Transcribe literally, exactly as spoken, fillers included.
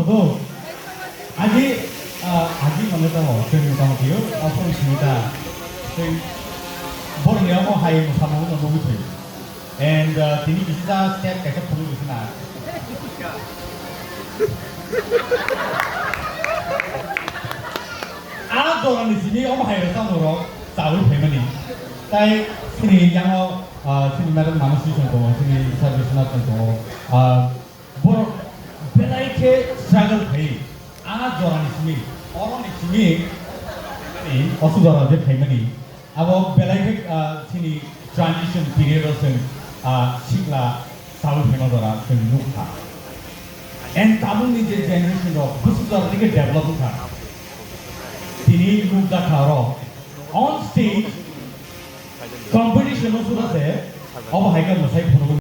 Oho. Aji, ah, aji mane tamo, chwng tamo kiyo, ophung sini ta. Chwng borni amo hai mo samo no nugwi thai. And, ah, tini kisa step kaisa phunuk bisina. A jorani simi omo hai resa norok chawi phaimani. Tai sini yango, ah, sini madam Manasi song tongo, sini service na song tongo. Ah, Borok belai khe struggle khai, a jorani simi, oroni simi, ni osu jora je phaimani, abo belai khe, ah, chini transition period o chwng, ah, sikla sawi phaima jora chwng nukha. And tabukni je generation rok busu jora dike develop wngkha. Tini nukjakha oro on stage competition o sura se obo hai khe mwsai phunugwi